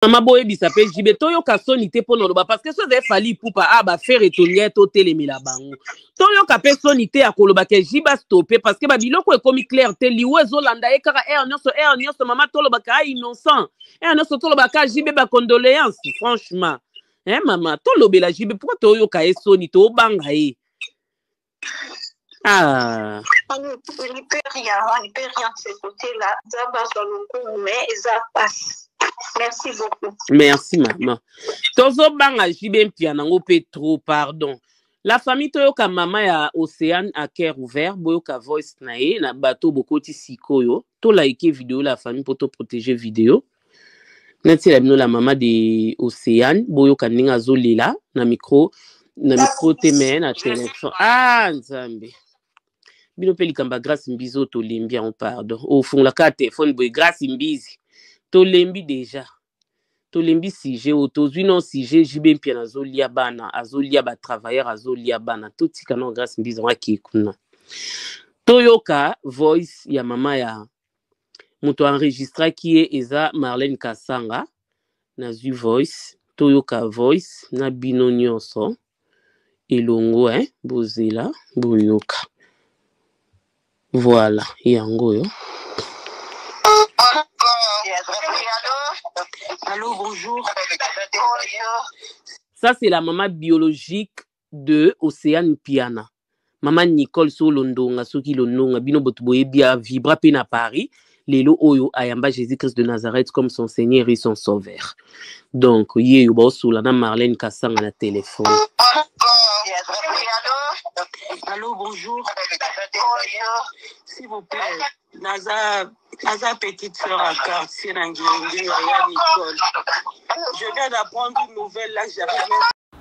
Mama boyebisa mpe JB toyoka soni te mpo na oloba parce que so ezali Fally Ipupa a ba ferre tolingai totelemela bango toyoka mpe soni te ya koloba ke JB astope parce que babiloko ekomi clair te liwa ezolanda ye kaka heure nyonso heure nyonso mama tolobaka a innocent heure nyonso tolobaka JB ba condoléances franchement hein mama tolobela JB pourquoi toyoka ye soni tobanga ye. Ah. On ne peut rien, on ne peut rien de ce côté-là. Nzambe azwa lokumu, mais eza pasi. Merci beaucoup. Merci maman. Tozobanga JB Mpiana nango pe trop pardon. La famille toyoka mama ya Océane à cœur ouvert, boyoka voice na ye na bateau bokoti sikoyo. To liker vidéo la famille pour to protéger vidéo. Natiela bino la mama de Océane, boyoka ndenge azolela na micro, na micro te mais na téléphone. Ah Nzambe. Bino pe likambo ya Grâce Mbizi oyo tolembi yango pardon. Ofungola kaka téléphone boye Grâce Mbizi. Tolembi déjà. Tolembi sujet oyo tozwi no sujet JB Mpiana azolia bana, azolia ba travailleurs, azolia bana. Totika no Grâce Mbizi yango akei kuna. Toyoka voice ya mama ya moto enregistraki ye eza Marlène Kasanga nazwi voice toyoka voice na bino nyonso elongo eh bozela boyoka voilà yango oyo. Allô, bonjour. Ça c'est la maman biologique de Océane Piana. Maman Nicole so londonga soki londonga bino boto boyebi a vibra pe na Paris lelo oyo ayamba Jésus-Christ de Nazareth comme son Seigneur et son Sauveur. Donc ye yo baosola na Marlène Kasanga na téléphone. Allô, bonjour. S'il vous plaît, naza naza petite sœur à quartier na Ngenge ya Nicole. Je viens d'apprendre une nouvelle là, j'arrive même.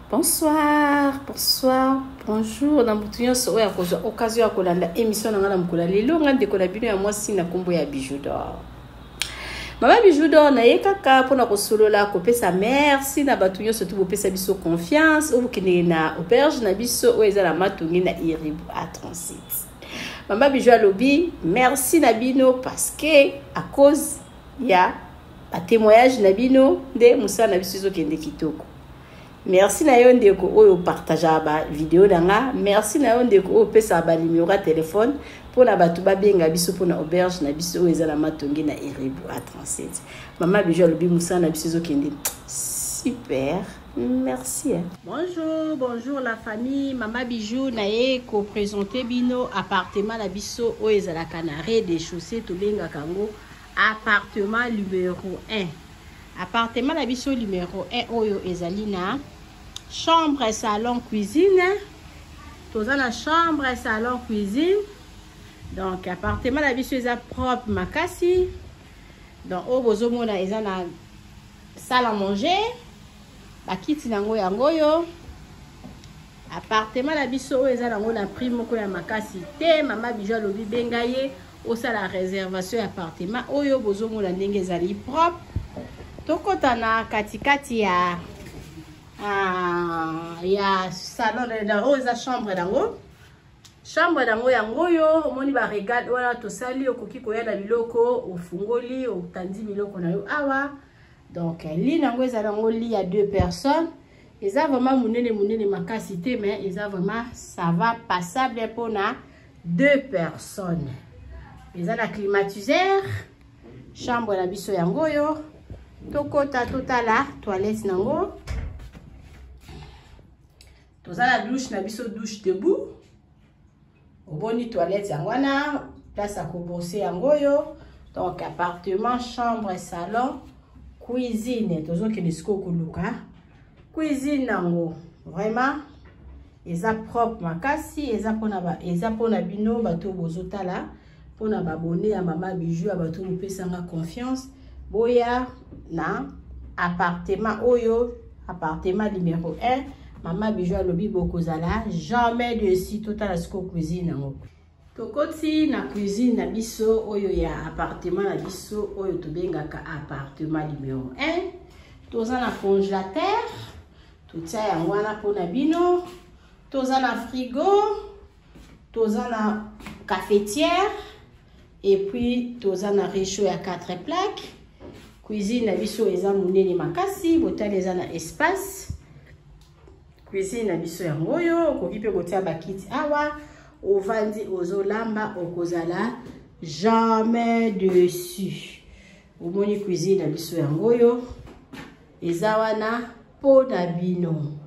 Bonsoir, bonsoir, bonjour na motu nyonso oyo akozwa occasion ya kolanda émission na ngai na mokolo ya lelo. Ngai ndeko na bino ya mwasi na nkombo ya Bijou d'Or. Mama Bijou d'Or naye kaka mpona kosolola, kopesa merci na bato nyonso to bopesa biso confiance oyo bokendeke na auberge na biso oyo eza na Matonge na Iribu a 37. Mama Bijou alobi merci na bino parce que à cause ya batémoignage na bino nde mosala na biso ezokende kitoko. Merci na yo ndeko oyo partageaka ba video na nga. Merci na yo ndeko oyo opesaka ba numero ya telefone mpona bato babenga biso mpona auberge na biso oyo eza na Matonge na Eribu a 37. Mama Bijou alobi mosala na biso ezokende super. Merci. Hein. Bonjour, bonjour la famille. Mama Bijou na ye ko présenter bino appartement na biso oyo ezalaka na rez-de-chaussée, tobengaka yango appartement numéro 1. Appartement na biso numéro 1 oyo ezali na chambre, salon, cuisine. Toza na chambre, salon, cuisine. Donc appartement na biso eza propre makasi. Donc oyo bozomona eza na salle à manger, bakiti nango yango oyo. Appartement na biso oyo eza nango na prix moko ya makasi te. Mama Bijou alobi benga ye osala réservation ya appartement oyo bozomona ndenge ezali propre. Tokota na katikati ya ya salon oyo eza chambre nango. Chambre nango yango oyo omoni ba regard wana tosali, okoki koya na biloko, ofungoli, otandi biloko na yo awa. Donc lit nango eza nango lit ya 2 personnes. Eza vraiment munene munene makasi te, mais eza vraiment ça va passable mpona 2 personnes. Eza na climatiseur. Chambre na biso yango oyo. Tokota totala toilette nango. Toza na douche na biso, douche debout. Oboni toilette yango wana, place ya kobose yango oyo. Donc appartement, chambre, salon, cuisine. Tozokende sikoyo koluka cuisine nango. Vraiment eza propre makasi, eza mpona ba, eza mpona bino bato bozotala, mpona babone ya Mama Bijou, ya bato bopesanga confiance, boya na appartement oyo, appartement numéro 1. Mama Bijou alobi bokozala jamais dessus. Totala sikoyo cuisine yango. Tokoti na cuisine na biso oyo ya appartement na biso oyo tobengaka appartement numéro 1. Toza na congélateur, totia yango wana mpona bino. Toza na frigo, toza na cafetière, et puis toza na réchaud ya 4 plaques. Cuisine na biso eza monene makasi, botali eza na espace. Cuisine na biso yango oyo, okoki mpe kotia bakiti awa, ovandi ozolamba, okozala jamais dessus. Omoni cuisine na biso yango oyo eza wana mpo na bino.